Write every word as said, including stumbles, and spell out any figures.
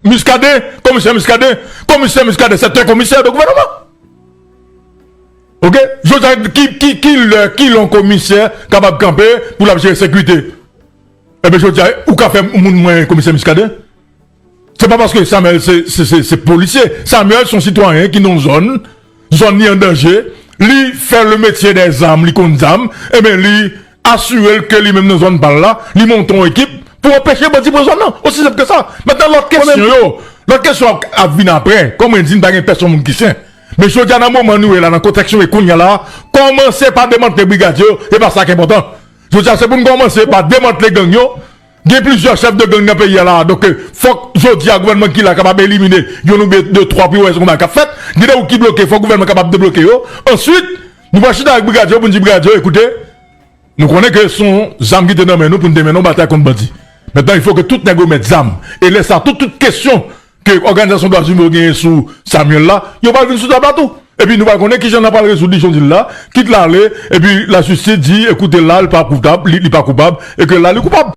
Muscadin, komisè Muscadin, komisè Muscadin, c'est un commissaire de gouvernement. Ok? Jodi a, ki, ki, ki lè, ki lè yon komisè kapab kanpe pou l ap jere sekirite? Ebyen, jodi a, ou ka fè moun mwen komisè Muscadin? Se pa paske Samuel se, se, se, se polisye. Samuel se yon sitwayen ki nan yon zòn, zòn li an danje, li fè le métier des armes, li konn zam, ebyen, li asire l ke li menm nan zòn pa l la, li monte yon ekip pou anpeche bandi pran zòn nan. Osi senp ke sa. Mentnan, lòt kesyon yo, lòt kesyon ap, ap vin apre. Kòm mwen di, n pa gen pèsonn moun ki sen. Men jodi a, nan moman nou ye la, nan kontèks nou ye kounye a la, kòmanse pa demantle brigadye yo, e pa sa ki enpòtan. Jodi a, se pou n kòmanse pa demantle gang yo. Gen plizyè chèf de gang nan peyi a la. Donk, fòk jodi a, gouvènman ki la kapab elimine youn oubyen de, twa, pi wè se konba k ap fèt. Gen de wout ki bloke, fòk gouvènman kapab debloke yo. Answit, nou pral chita avèk brigadye yo pou n di brigadye yo, ekoute, nou konnen ke se yon zam ki te nan men nou pou n te mennen yon batay kont bandi. Mentnan, il faut que tout nèg yo mèt zam. E lè sa, tout, tout kesyon ke òganizasyon dwa imen yo genyen sou Samuel la, yo pral vin sou tab la tou. Epi nou pral konnen kijan n ap pral rezoud li jan w di l la, kit l ale, epi lajistis di, ekoute, la, li pa koupab, li, li pa koupab, e ke la, li koupab.